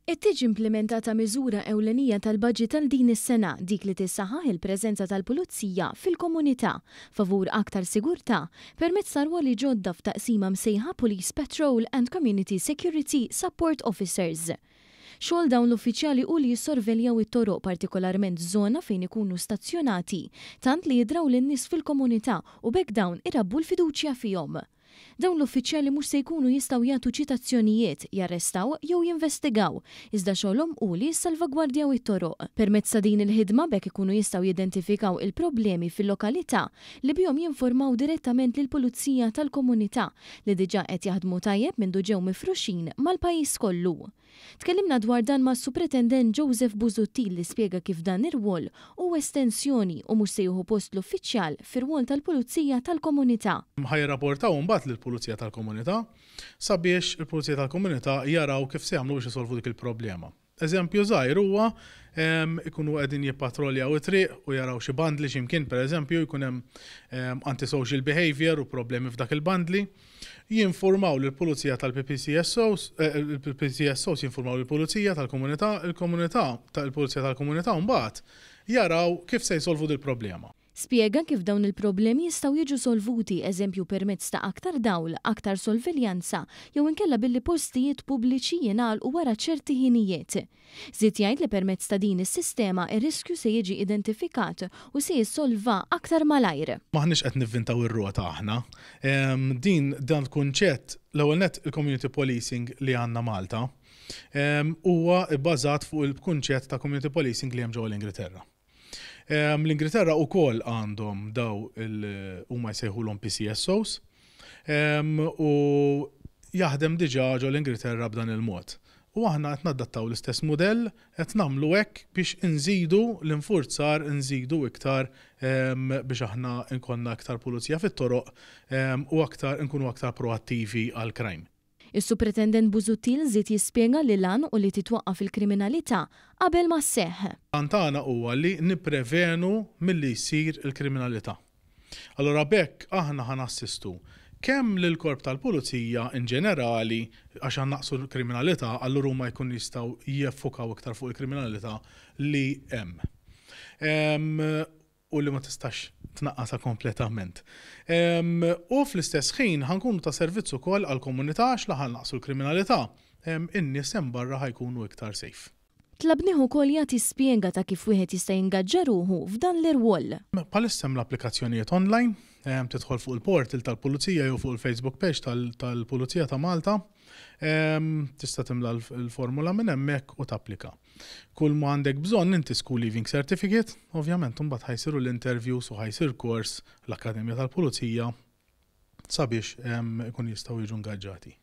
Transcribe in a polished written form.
Qed tiġi implimentata miżura ewlenija tal-baġit għal din is-sena, dik li tissaħħaħ il-preżenza tal-Pulizija fil-komunità, favur aktar sigurtà, permezz ta' rwoli ġodda f'taqsima msejħa Police Patrol and Community Security Support Officers. Xogħol dawn l-uffiċjali hu li jissorveljaw it-toroq partikolarment żona fejn ikunu stazzjonati, tant li jidraw lin-nies fil-komunità u b'hekk dawn irabbu l-fiduċja fihom. Dawn l-uffiċjali mhux se jkunu jistgħu jagħtu ċitazzjonijiet, jarrestaw jew jinvestigaw, iżda xogħolhom hu li jissalvagwardjaw it-toroq. Permezz ta' din il-ħidma b'hekk ikunu jistgħu jidentifikaw il-problemi fil-lokalità li bihom jinformaw direttament lill-Pulizija tal-komunità li diġà qed jaħdmu tajjeb mindu ġew mifruxin mal-pajjiż kollu. Tkellimna dwar dan mas-Supretendent Joseph Busuttil li spjega kif dan ir-rwol hu estensjoni u mhux se jieħu post l-uffiċjal fir-rwol tal-Pulizija tal-Komunità. Ħa jirrapportaw imbagħad lill-Pulizija tal-Komunità sabiex il-Pulizija tal-Komunità jaraw kif se jagħmlu biex isolvu dik il-problema. Eżempju żgħir huwa ikunu qegħdin jippatroljaw it-triq u jaraw xi bandli xi mkien pereżempju jkun hemm antisocial behaviour u problemi f'dak il-bandli. Jinfurmaw lill-Pulizija tal-PPCSOs, il-PPCSOs jinfurmaw lill-Pulizija tal-Komunità, il-komunità, il-Pulizija tal-Komunità mbagħad jaraw kif se jsolvu dil-problema. Spjega kif dawn il-problemi jistgħu jiġu solvuti eżempju permezz ta' aktar dawl, aktar solveljanza jew inkella billi postijiet pubbliċi jingħalqu wara ċerti ħinijiet. Żied jgħid li permezz ta' din is-sistema ir-riskju se jiġi identifikat u se jissolva aktar malajr. M'aħniex qed nivvintaw ir-rota aħna. Din dan il-kunċett, l-ewwel nett il-community policing li għandna Malta huwa bbażat fuq il-kunċett ta' community policing li hemm ġewwa l-Ingilterra. L-Ingilterra wkoll għandhom daw huma jsejħulhom PCSOs u jaħdem diġà ġo l-Ingilterra b'dan il-mod. U aħna qed nadattaw l-istess mudell, qed nagħmlu hekk biex inżidu l-infurzar, inżidu iktar biex aħna nkollna iktar pulizija fit-toroq u aktar nkunu aktar proattivi għall-crime. Is-Supretendent Busuttil żied jispjega li l-għan hu li titwaqqaf il-kriminalità qabel ma sseħħ. L-għan tagħna huwa li nipprevenu milli jsir il-kriminalità. Allura b'hekk aħna ħa nassistu kemm lill-Korp tal-Pulizija in ġenerali għax ħa nnaqqsu l-kriminalità allura huma jkunu jistgħu jiffukaw iktar fuq il-kriminalità li hemm. U li ma tistax tnaqqasha kompletament. U fl-istess ħin ħa nkunu ta' servizz ukoll għall-komunità għax la ħa nnaqqsu l-kriminalità, in-nies hemm barra ħa jkunu iktar safe. Tlabnih ukoll jagħti spjega ta' kif wieħed jista' jingaġġa ruħu f'dan l-irwol. Bħalissa hemm l-applikazzjonijiet online, tidħol fuq il-portal tal-Pulizija jew fuq il-Facebook page tal-Pulizija ta' Malta. Tista' timla l-formula minn hemmhekk u tapplika. Kull ma għandek bżonn inti school leaving certificate, ovvjament imbagħad ħa jsiru l-interviews u ħa jsir kors l-Akkademja tal-Pulizija sabiex ikun jistgħu jiġu ngaġġati.